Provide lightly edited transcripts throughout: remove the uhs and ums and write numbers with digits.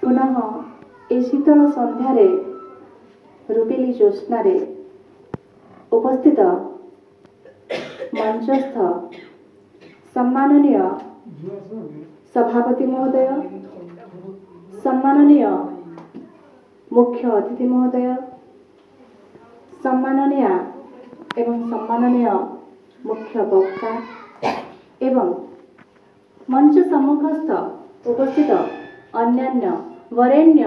ପୁନଃ ଏ ଶୀତଳ ସନ୍ଧ୍ୟାରେ ରୂପେଲି ଜ୍ୟୋତ୍ସ୍ନାରେ ଉପସ୍ଥିତ ମଞ୍ଚସ୍ଥ ସମ୍ମାନନୀୟ ସଭାପତି ମହୋଦୟ, ସମ୍ମାନନୀୟ ମୁଖ୍ୟ ଅତିଥି ମହୋଦୟ, ସମ୍ମାନନୀୟ ଏବଂ ସମ୍ମାନନୀୟ ମୁଖ୍ୟ ବକ୍ତା ଏବଂ ମଞ୍ଚ ସମ୍ମୁଖସ୍ଥ ଉପସ୍ଥିତ ଅନ୍ୟାନ୍ୟ ବରେଣ୍ୟ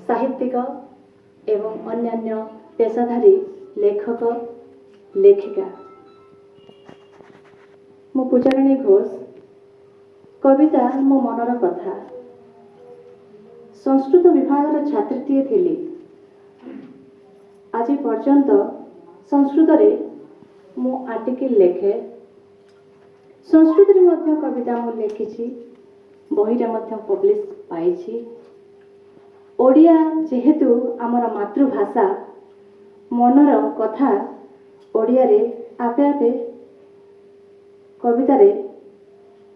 ସାହିତ୍ୟିକ ଏବଂ ଅନ୍ୟାନ୍ୟ ପେଶାଧାରୀ ଲେଖକ ଲେଖିକା, ମୁଁ ପୂଜାରାଣୀ ଘୋଷ। କବିତା ମୋ ମନର କଥା। ସଂସ୍କୃତ ବିଭାଗର ଛାତ୍ରୀଟିଏ ଥିଲି। ଆଜି ପର୍ଯ୍ୟନ୍ତ ସଂସ୍କୃତରେ ମୁଁ ଆର୍ଟିକିଲ୍ ଲେଖେ। ସଂସ୍କୃତରେ ମଧ୍ୟ କବିତା ମୁଁ ଲେଖିଛି, ବହିରେ ମଧ୍ୟ ପବ୍ଲିଶ ପାଇଛି। ଓଡ଼ିଆ ଯେହେତୁ ଆମର ମାତୃଭାଷା, ମନର କଥା ଓଡ଼ିଆରେ ଆପେ ଆପେ କବିତାରେ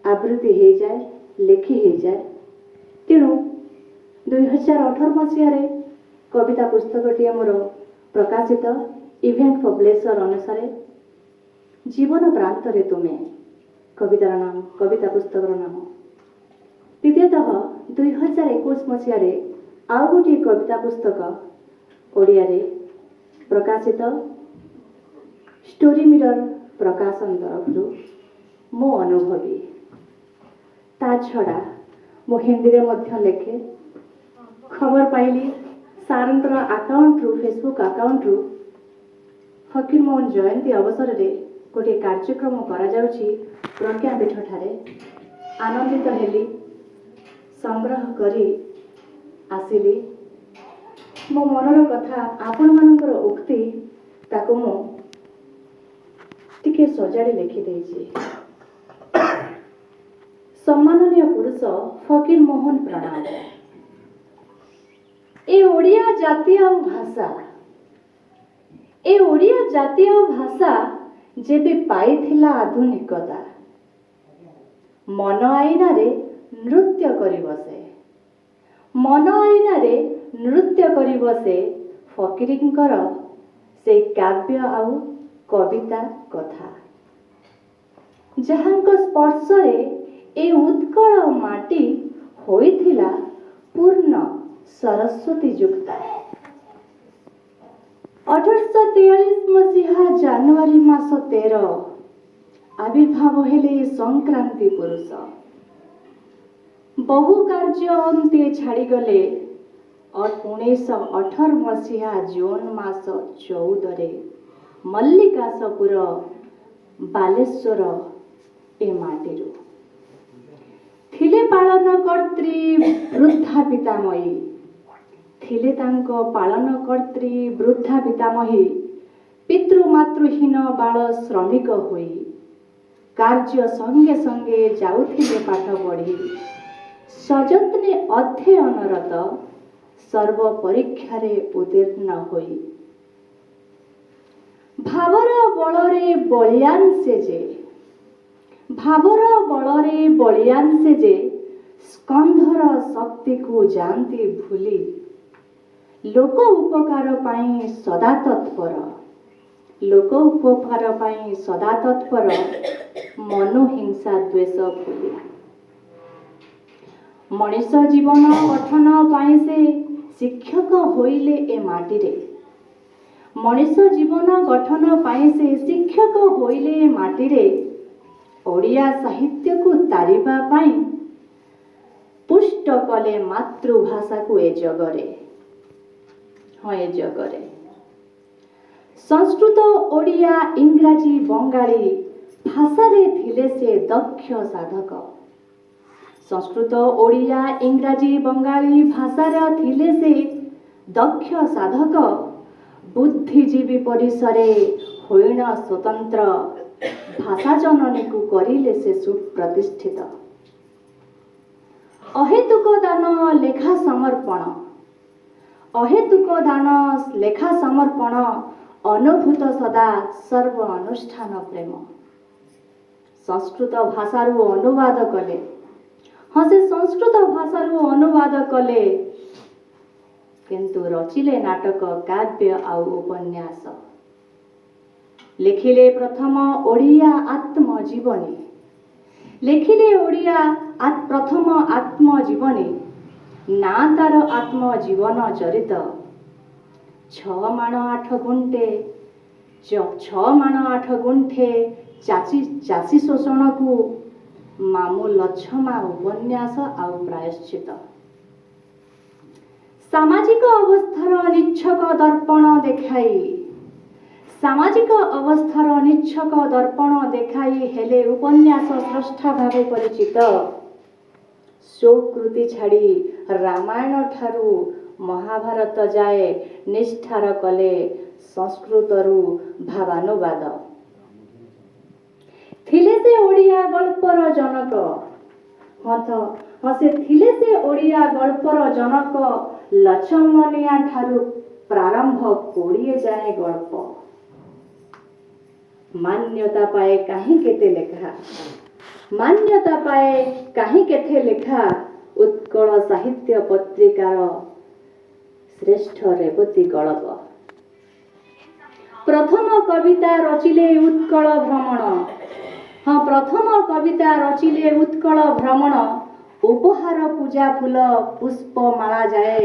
ଆବୃତ୍ତି ହେଇଯାଏ, ଲେଖି ହେଇଯାଏ। ତେଣୁ 2018 ମସିହାରେ କବିତା ପୁସ୍ତକଟିଏ ମୋର ପ୍ରକାଶିତ ଇଭେଣ୍ଟ ପବ୍ଲିସର ଅନୁସାରେ। "ଜୀବନ ପ୍ରାନ୍ତରେ ତୁମେ" କବିତାର ନାମ, କବିତା ପୁସ୍ତକର ନାମ। ଦ୍ୱିତୀୟତଃ, 2021 ମସିହାରେ ଆଉ ଗୋଟିଏ କବିତା ପୁସ୍ତକ ଓଡ଼ିଆରେ ପ୍ରକାଶିତ ଷ୍ଟୋରି ମିରର ପ୍ରକାଶନ ତରଫରୁ, ମୋ ଅନୁଭବୀ। ତା ଛଡ଼ା ମୁଁ ହିନ୍ଦୀରେ ମଧ୍ୟ ଲେଖେ। ଖବର ପାଇଲି ସାର୍ଙ୍କର ଆକାଉଣ୍ଟରୁ, ଫେସବୁକ୍ ଆକାଉଣ୍ଟରୁ, ଫକୀରମୋହନ ଜୟନ୍ତୀ ଅବସରରେ ଗୋଟିଏ କାର୍ଯ୍ୟକ୍ରମ କରାଯାଉଛି ପ୍ରଜ୍ଞାପୀଠଠାରେ। ଆନନ୍ଦିତ ହେଲି, ସଂଗ୍ରହ କରି ଆସିଲି। ମୋ ମନର କଥା, ଆପଣମାନଙ୍କର ଉକ୍ତି, ତାକୁ ମୁଁ ଟିକେ ସଜାଡ଼ି ଲେଖିଦେଇଛି। ସମ୍ମାନନୀୟ ପୁରୁଷ ଫକୀର ମୋହନ ପ୍ରଣାମ। ଏ ଓଡ଼ିଆ ଜାତି ଆଉ ଭାଷା, ଏ ଓଡ଼ିଆ ଜାତି ଆଉ ଭାଷା ଯେବେ ପାଇଥିଲା ଆଧୁନିକତା, ମନ ଆଇନାରେ ନୃତ୍ୟ କରିବ ସେ, ମନ ଆଇନାରେ ନୃତ୍ୟ କରିବ ସେ ଫକୀରଙ୍କର ସେଇ କାବ୍ୟ ଆଉ କବିତା କଥା, ଯାହାଙ୍କ ସ୍ପର୍ଶରେ ଏ ଉତ୍କଳ ମାଟି ହୋଇଥିଲା ପୂର୍ଣ୍ଣ ସରସ୍ୱତୀ ଯୁକ୍ତା। 1843 ମସିହା ଜାନୁଆରୀ ମାସ 13 ଆବିର୍ଭାବ ହେଲେ ସଂକ୍ରାନ୍ତି ପୁରୁଷ। ବହୁ କାର୍ଯ୍ୟ ଅନ୍ତେ ଛାଡ଼ିଗଲେ 1918 ମସିହା ଜୁନ ମାସ 14ରେ ମଲ୍ଲିକାଶପୁର, ବାଲେଶ୍ୱର ଏ ମାଟିରୁ। ଥିଲେ ପାଳନ କର୍ତ୍ରୀ ବୃଦ୍ଧା ପିତାମହୀ, ଥିଲେ ତାଙ୍କ ପାଳନ କର୍ତ୍ରୀ ବୃଦ୍ଧା ପିତାମହୀ। ପିତୃମାତୃହୀନ ବାଳ ଶ୍ରମିକ ହୋଇ କାର୍ଯ୍ୟ ସଙ୍ଗେ ସଙ୍ଗେ ଯାଉଥିଲେ ପାଠ ପଢ଼ି। ସଯତ୍ନେ ଅଧ୍ୟୟନରତ ସର୍ବ ପରୀକ୍ଷାରେ ଉତ୍ତୀର୍ଣ୍ଣ ହୋଇ, ଭାବର ବଳରେ ବଳିଆନ ସେ ଯେ, ଭାବର ବଳରେ ବଳିଆନ ସେ ଯେ, ସ୍କନ୍ଧର ଶକ୍ତିକୁ ଯାଆନ୍ତି ଭୁଲି। ଲୋକ ଉପକାର ପାଇଁ ସଦା ତତ୍ପର, ଲୋକ ଉପକାର ପାଇଁ ସଦା ତତ୍ପର, ମନୁ ହିଂସା ଦ୍ୱେଷ ଭୁଲି। ମଣିଷ ଜୀବନ ଗଠନ ପାଇଁ ସେ ଶିକ୍ଷକ ହୋଇଲେ ଏ ମାଟିରେ। ମଣିଷ ଜୀବନ ଗଠନ ପାଇଁ ସେ ଶିକ୍ଷକ ହୋଇଲେ ଏ ମାଟିରେ। ଓଡ଼ିଆ ସାହିତ୍ୟକୁ ତାରିବା ପାଇଁ ପୁଷ୍ଟ କଲେ ମାତୃଭାଷାକୁ ଏ ଜଗରେ, ହଁ, ଏ ଜଗରେ। ସଂସ୍କୃତ, ଓଡ଼ିଆ, ଇଂରାଜୀ, ବଙ୍ଗାଳୀ ଭାଷାରେ ଥିଲେ ସେ ଦକ୍ଷ ସାଧକ। ସଂସ୍କୃତ, ଓଡ଼ିଆ, ଇଂରାଜୀ, ବଙ୍ଗାଳୀ ଭାଷାର ଥିଲେ ସେ ଦକ୍ଷ ସାଧକ। ବୁଦ୍ଧିଜୀବୀ ପରିସରେ ହୋଇଣ ସ୍ୱତନ୍ତ୍ର, ଭାଷା ଜନନୀକୁ କରିଲେ ସେ ସୁପ୍ରତିଷ୍ଠିତ। ଅହେତୁକ ଦାନ ଲେଖା ସମର୍ପଣ, ଅହେତୁକ ଦାନ ଲେଖା ସମର୍ପଣ, ଅନୁଭୂତ ସଦା ସର୍ବ ଅନୁଷ୍ଠାନ ପ୍ରେମ। ସଂସ୍କୃତ ଭାଷାରୁ ଅନୁବାଦ କଲେ, ହଁ, ସେ ସଂସ୍କୃତ ଭାଷାରୁ ଭାଷାରୁ ଅନୁବାଦ କଲେ, କିନ୍ତୁ ରଚିଲେ ନାଟକ, କାବ୍ୟ ଆଉ ଉପନ୍ୟାସ। ଲେଖିଲେ ପ୍ରଥମ ଓଡ଼ିଆ ଆତ୍ମଜୀବନୀ, ଲେଖିଲେ ଓଡ଼ିଆ ପ୍ରଥମ ଆତ୍ମଜୀବନୀ, ନାଁ ତାର ଆତ୍ମଜୀବନ ଚରିତ। 6 ମାଣ 8 ଗୁଣ୍ଠେ, 6 ମାଣ 8 ଗୁଣ୍ଠେ, ଚାଷୀ ଶୋଷଣକୁ, ମାମୁ ଲଛମା ଉପନ୍ୟାସ ଆଉ ପ୍ରାୟଶ୍ଚିତ। ସାମାଜିକ ଅବସ୍ଥାର ନିଚ୍ଛକ ଦର୍ପଣ ଦେଖାଇ, ସାମାଜିକ ଅବସ୍ଥାର ନିଚ୍ଛକ ଦର୍ପଣ ଦେଖାଇ ହେଲେ ଉପନ୍ୟାସ ସ୍ରଷ୍ଟା ଭାବେ ପରିଚିତ। ସ୍ୱକୃତି ଛାଡ଼ି ରାମାୟଣ ଠାରୁ ମହାଭାରତ ଯାଏ ନିଷ୍ଠାର କଲେ ସଂସ୍କୃତରୁ ଭାବାନୁବାଦ। ଥିଲେ ସେ ଓଡ଼ିଆ ଗଳ୍ପର ଜନକ। ହଁ ତ, ହଁ, ସେ ଥିଲେ ସେ ଓଡ଼ିଆ ଗଳ୍ପର ଜନକ। ଲଛମନିଆ ଠାରୁ ପ୍ରାରମ୍ଭ 20 ଯାଏ ଗଳ୍ପ ମାନ୍ୟତା ପାଏ କାହିଁ କେତେ ଲେଖା, ମାନ୍ୟତା ପାଏ କାହିଁ କେତେ ଲେଖା ଉତ୍କଳ ସାହିତ୍ୟ ପତ୍ରିକାର ଶ୍ରେଷ୍ଠ ରେବତୀ ଗଳ୍ପ। ପ୍ରଥମ କବିତା ରଚିଲେ ଉତ୍କଳ ଭ୍ରମଣ। ହଁ, ପ୍ରଥମ କବିତା ରଚିଲେ ଉତ୍କଳ ଭ୍ରମଣ, ଉପହାର, ପୂଜା ଫୁଲ, ପୁଷ୍ପମାଳା ଯାଏ,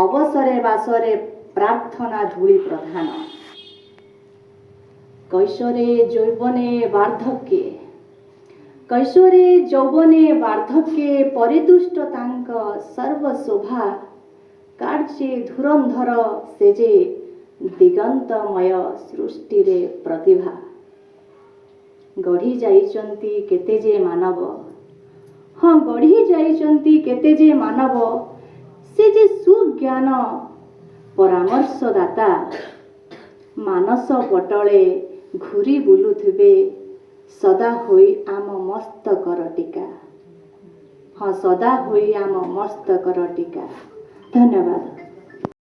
ଅବସରେ ବାସରେ ପ୍ରାର୍ଥନା ଧୂଳି ପ୍ରଧାନ। କୈଶୋରେ, ଯୌବନେ, ବାର୍ଦ୍ଧକ୍ୟେ, କୈଶୋରେ, ଯୌବନେ, ବାର୍ଦ୍ଧକ୍ୟେ ପରିତୁଷ୍ଟ ତାଙ୍କ ସର୍ବଶୋଭା। କାର୍ଯ୍ୟେ ଧୁରନ୍ଧର ସେ ଯେ ଦିଗନ୍ତମୟ ସୃଷ୍ଟିରେ ପ୍ରତିଭା। ଗଢ଼ି ଯାଇଛନ୍ତି କେତେ ଯେ ମାନବ, ହଁ, ଗଢ଼ି ଯାଇଛନ୍ତି କେତେ ଯେ ମାନବ। ସେ ଯେ ସୁଜ୍ଞାନ ପରାମର୍ଶଦାତା। ମାନସ ପଟଳେ ଘୁରି ବୁଲୁଥିବେ ସଦା ହୋଇ ଆମ ମସ୍ତକର ଟୀକା। ହଁ, ସଦା ହୋଇ ଆମ ମସ୍ତକର ଟୀକା। ଧନ୍ୟବାଦ।